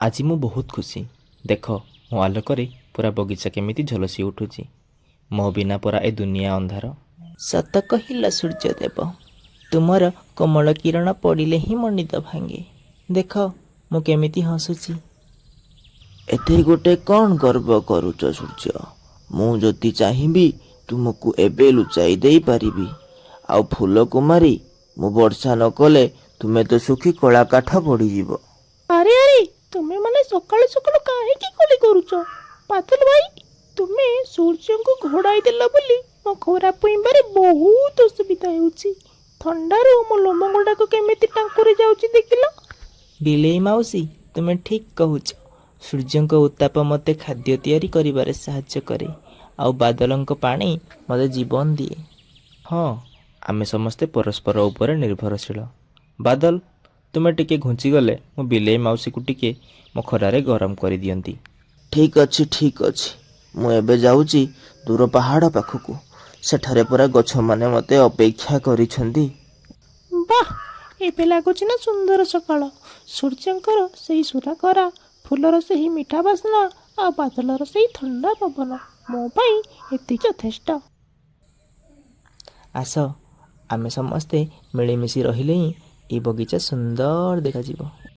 ଆଜି ମୁଁ ବହୁତ ଖୁସି। ଦେଖ, ମୋ ଆଲୋକରେ ପୂରା ବଗିଚା କେମିତି ଝଲସି ଉଠୁଛି। ମୋ ବିନା ପରା ଏ ଦୁନିଆ ଅନ୍ଧାର। ସତ କହିଲ ସୂର୍ଯ୍ୟଦେବ, ତୁମର କୋମଳ କିରଣ ପଡ଼ିଲେ ହିଁ ମୋ ନିଦ ଭାଙ୍ଗେ। ଦେଖ, ମୁଁ କେମିତି ହସୁଛି। ଏଥିରେ ଗୋଟେ କ'ଣ ଗର୍ବ କରୁଛ ସୂର୍ଯ୍ୟ? ମୁଁ ଯଦି ଚାହିଁବି, ତୁମକୁ ଏବେ ଲୁଚାଇ ଦେଇପାରିବି। ଆଉ ଫୁଲ କୁମାରୀ, ମୁଁ ବର୍ଷା ନ କଲେ ତୁମେ ତ ଶୁଖି କଳା କାଠ ପଡ଼ିଯିବ। ଆରେ ଆରେ, ତୁମେ ମାନେ ସକାଳୁ ସକାଳୁ କାହିଁକି କଳି କରୁଛ? ବାଦଲ ଭାଇ, ତୁମେ ସୂର୍ଯ୍ୟଙ୍କୁ ଘୋଡ଼ାଇ ଦେଲ ବୋଲି ମୋ ଖରା ପୁଇଁବାରେ ବହୁତ ଅସୁବିଧା ହେଉଛି। ଥଣ୍ଡାରୁ ମୋ ଲୋମ ଗୁଡ଼ାକ କେମିତି ଟାଙ୍କୁରି ଯାଉଛି, ଦେଖିଲ। ବିଲେଇ ମାଉସୀ, ତୁମେ ଠିକ୍ କହୁଛ। ସୂର୍ଯ୍ୟଙ୍କ ଉତ୍ତାପ ମୋତେ ଖାଦ୍ୟ ତିଆରି କରିବାରେ ସାହାଯ୍ୟ କରେ, ଆଉ ବାଦଲଙ୍କ ପାଣି ମୋତେ ଜୀବନ ଦିଏ। ହଁ, ଆମେ ସମସ୍ତେ ପରସ୍ପର ଉପରେ ନିର୍ଭରଶୀଳ। ବାଦଲ, ତୁମେ ଟିକେ ଘୁଞ୍ଚିଗଲେ ମୁଁ ବିଲେଇ ମାଉସୀକୁ ଟିକେ ମୋ ଖରାରେ ଗରମ କରିଦିଅନ୍ତି। ଠିକ୍ ଅଛି, ଠିକ୍ ଅଛି। ମୁଁ ଏବେ ଯାଉଛି ଦୂର ପାହାଡ଼ ପାଖକୁ। ସେଠାରେ ପରା ଗଛମାନେ ମୋତେ ଅପେକ୍ଷା କରିଛନ୍ତି। ବାহ, ଏବେ ଲାଗୁଛି ନା ସୁନ୍ଦର ସକାଳ। ସୂର୍ଯ୍ୟଙ୍କର ସେଇ ସୁରା ଖରା, ଫୁଲର ସେହି ମିଠା ବାସ୍ନା ଆଉ ବାଦଲର ସେଇ ଥଣ୍ଡା ପବନ, ମୋ ପାଇଁ ଏତିକି ଯଥେଷ୍ଟ। ଆସ, ଆମେ ସମସ୍ତେ ମିଳିମିଶି ରହିଲେ ହିଁ ଏଇ ବଗିଚା ସୁନ୍ଦର ଦେଖାଯିବ।